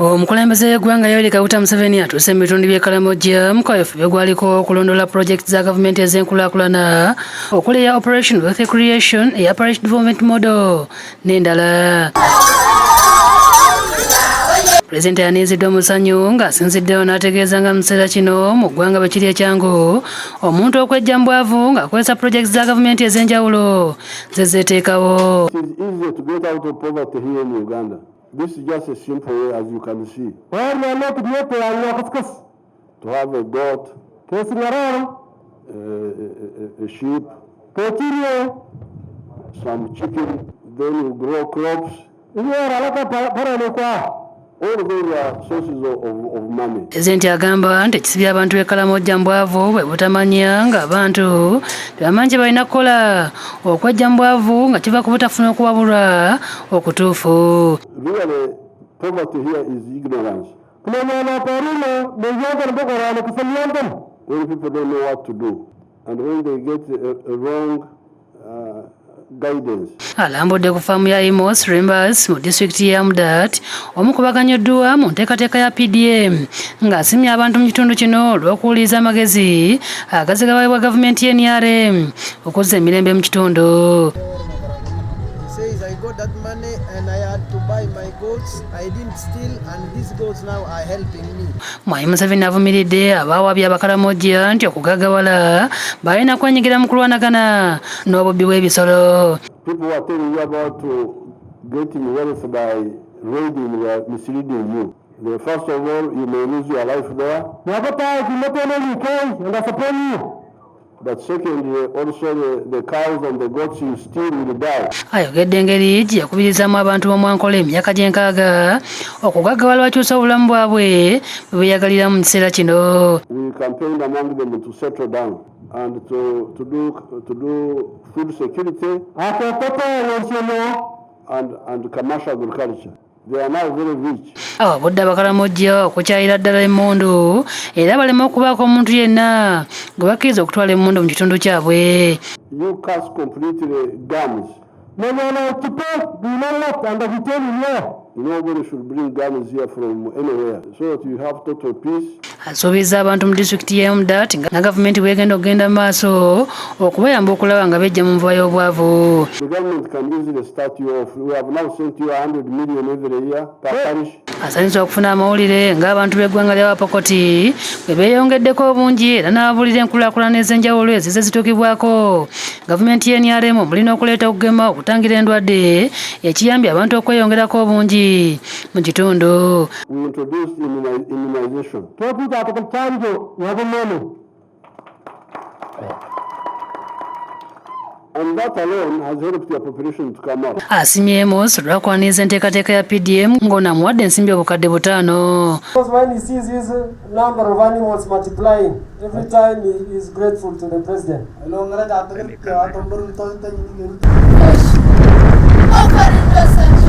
Omukulembeze w'eggwanga Yoweri Kaguta Museveni atuuse mu bitundu by'e Karamoja mu kaweefube gwaliko okulondoola pulojekiti za gavumenti ez'enkulaakulana okuli eya Operation Wealth Creation, eya Parish Development Model n'endala. Pulezidenti ayaniziddwa mu ssanyu ng'asinziddewo n'ategeeza nga mu kiseera kino mu ggwanga bwe kiri ekyangu omuntu okwejja mu bwavu ng'akozesa pulojekiti za gavumenti ez'enjawulo ze zeeteekawo. It is easier to get out of poverty here in Uganda. This is just a simple way, as you can see. To have a goat, a sheep, some chicken, then you grow crops. All those are sources of money. Pulezidenti agamba nti ekisibye abantu b'e Karamoja mu bwavu bwe butamanya ng'abantu tebamanyi kye balina kukola okwejja mu bwavu nga kiva ku butafuna okuwabulwa okutuufu. Really, poverty here is ignorance. When people don't know what to do, and when they get a wrong guidance. Alambudde ku faamu ya Amos Rembers mu disitulikiti ya Amudat, omu ku baganyuddwa mu nteekateeka ya PDM, ng'asiimye abantu mu kitundu kino olw'okuwuliriza amagezi agazigabaweebwa gavumenti ya NRM okuzza emirembe mu kitundu. Says I got that money and I had to buy my goats. I didn't steal and these goats now are helping me. Mwami Museveni avumiridde abaawabya Abakaramoja nti okugaggawala balina kwenyigira mu kulwanagana n'obubbi bw'ebisolo. People who are telling you about getting wealth by raiding, they are misleading you. First of all, you may lose your life there. But secondly, also the cows and the goats you steal will die. Ayogedde engeri gye yakubirizaamu abantu b'Omwankole emyaka gy'enkaaga okugaggawala bakyusa obulamu bwabwe bwe beeyagalira mu kiseera kino. We campaigned among them to settle down and to do food security and commercial agriculture. They are now very rich. Awabudde Abakalamojja okukyayira ddala emmundu era baleme okubaako omuntu yenna gwe bakkiriza okutwala emmundu mu kitundu kyabwe. You curse completely guns. Nobody should bring guns here from anywhere so that you have total peace. Asuubiza abantu mu disitulikiti y'e Amudat nga gavumenti bwegenda okugenda mu maaso okubayamba okulaba nga bejja mu nvuba y'obwavu. The government can easily start you off. We have now sent you 100 million every year per parish. Asanyusa okufuna amawulire ng'abantu b'eggwanga lya Wapokoti bwe beeyongeddeko obungi era n'ababuulira enkulaakulana ez'enjawulo ezize zituukibwako gavumenti y'e NRM omuli n'okuleeta okugema okutangira endwadde ekiyambye abantu okweyongerako obungi mu kitundu. We introduced immunization. And that alone has helped your population to come up. Asiimye Amos olw'okwaniriza enteekateeka ya PDM ng'ono amuwadde ensimbi 5000. Because when he sees his number of animals multiplying, every time he is grateful to the president. Open.